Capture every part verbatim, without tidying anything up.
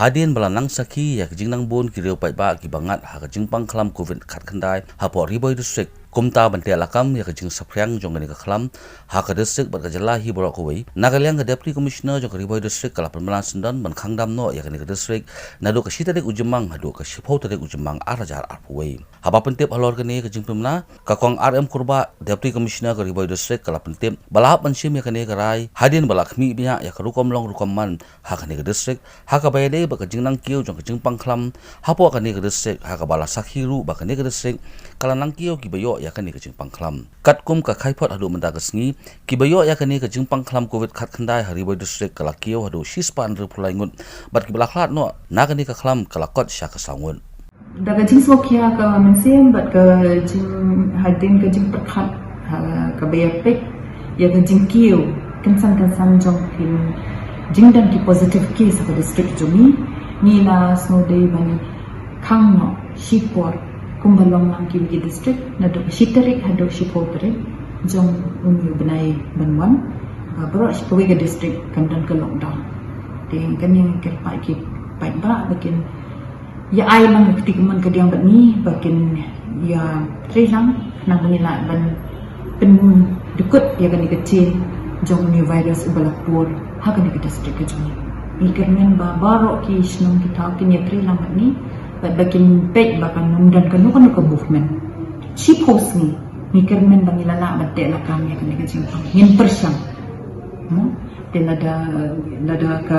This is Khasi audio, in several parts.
Hadien ba la nang sakhi ïa ka jingnang bun ki riew paidbah kiba ngat ha ka jingpang khlam covid khatkhyndai hapoh Ri Bhoi District, kumta ban teh lakam ïa ka jingsaphriang jong kane ka khlam ha ka district bad ka jylla hi baroh kawei, na ka liang ka Deputy Commissioner jong ka Ri Bhoi District ka la pynbna syndon ban khang dam noh ïa kane ka district naduh ka shi tarik u Jymmang haduh ka shiphew tarik u Jymmang ar hajar arphew wei. Haba pyntip halor kane ka jingpynbna, ka Kong R M Kurbah, Deputy Commissioner ka Ri Bhoi District, ka la pyntip ba la hap ban shim ïa kane ka rai hadien ba la khmih bniah ïa ka rukom long rukom man ha kane ka district, ha kaba ïadei bad ka jingnang kiew jong ka jingpang khlam hapoh kane ka district, ha kaba la sakhi ruh ba kane ka district ka la nang kiew kiba ïoh ïa kane ka jingpang khlam. Katkum ka khaïi phot haduh mynta ka sngi, kiba ïoh ïa kane ka jingpang khlam covid khatkhyndai ha Ri Bhoi District ka la kiew haduh shispah hynriewphew lai ngut, bad kiba la khlad noh na kane ka khlam ka la kot sha ka saw ngut. Da ka jingsngewkhia ka mynsiem bad ka jing, hadien ka jingpyrkhat, ha, kaba ïapeit ïa ka jingkiew kynsan kynsan jong ki jingdon ki positive case ha ka district jong ngi, ngi la sngewdei ban khang noh shipor kumba long lang kiwei ki district naduh shi tarik haduh shiphew tarik jong une u bnai ban wan. Ba baroh shi kawei ka district kan don ka lockdown. Te kane ngi kyrpad ïa ki paidbah ba kin ïa ai lang ka kti kamon kadiang bad ngi ba kin ïa trei lang khnang ba ngin lah ban pyndykut ïa kane ka chain jong une u virus uba la pur ha kane ka district ka jong ngi. Ngi kyrmen ba baroh ki shnong ki thaw kin ïa trei lang bad ngi bad ba kin peit ba kan ym don kano kano ka movement. Shiphew sngi ngi kyrmen ba ngi la lah ban teh lakam ïa kane ka jingpang, ngin pyrshang. Hmm? Te lada, lada ka,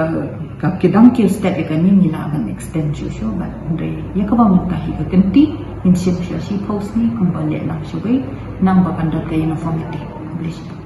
ka ki dang kiew step ïa kane ngi lah ban extend shuh shuh bad hynrei ïa kaba mynta hi ka kynti, ngin shim sha shiphew sngi kumba leh lang shawei, khnang ba kan don ka uniformity. Khublei shibun.